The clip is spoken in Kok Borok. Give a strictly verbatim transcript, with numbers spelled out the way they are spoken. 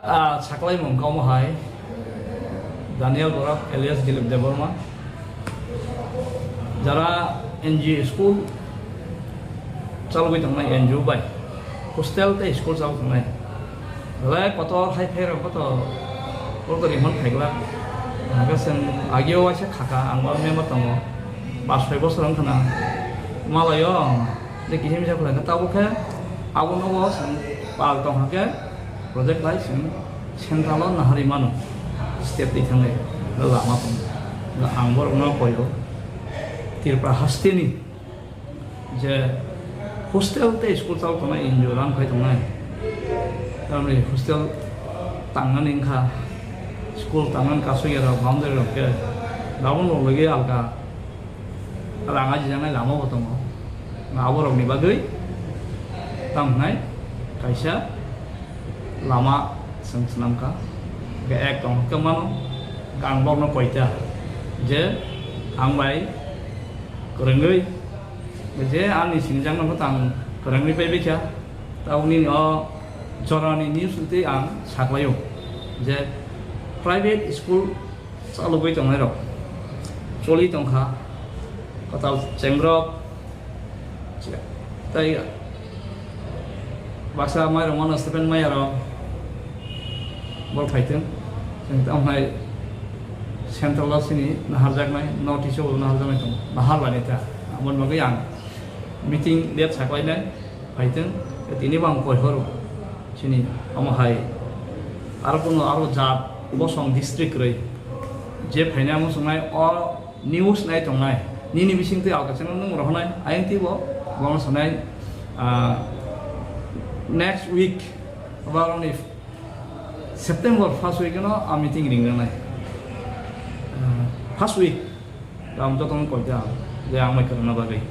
Ah, saklaimung kamo hai Daniel Borak alias Dilip Debbarma. Jara N G O school chalwi tongnai, N G O bai hostel tei school chalwi tongnai. Belai kotor hai phairok kotor, kotor rimon phaikla. Hingke chwng agio waisa khaka, ang bo member tongo. Pas soi bosor wngkha na. Malaio, je kisa misa khwlai khe tabuk khe abo nogo chwng pal tongkha khe project lai chwng central o nahari mano. State twi thangwi lama tongo. Ang borokno koio Tripura hasteni je hostel tei school chalo tongnai, N G O rang phai tongnai. Tamni hostel tangnani wngkha, school tangnani kasugya rok, boundary rok khe dabon rok logi alka rang ajijaknai lama bo tongo. Aborokni bagwi tamo hwnai kaisa lama chwng swnamkha. Hwnkhe ek tong hwnkhe mano, ang borokno koita je ang bai kwrwngwi je ani sinijakno hwnkhe ang kwrwngwi paibaikha. Tabukni o jorani news twi ang saklaio je private school chalogwi tongnairok choli tongkha, kwtal chengrok tei baksa mairok mano stipend maiyarok bol phaitwng. Chwng tamo hai central o sini naharjaknai, north east o naharjaknai tongo, nahar lainai ta. Aboni bagwi ang meeting date saklainai. Phaitwng, tini bo ang koi horo. Chini omo hai aro kuno aro jat bosong district kwrwi je phaina muchungnai o news nai tongnai, nini bisingtwi alka channel nung rohonai, ayang twi bo bono sanai, ah, next week ba roni September first week no a meeting ringnai, ah, first week. Tamo jotono koita je ang bai kwrwngna bagwi.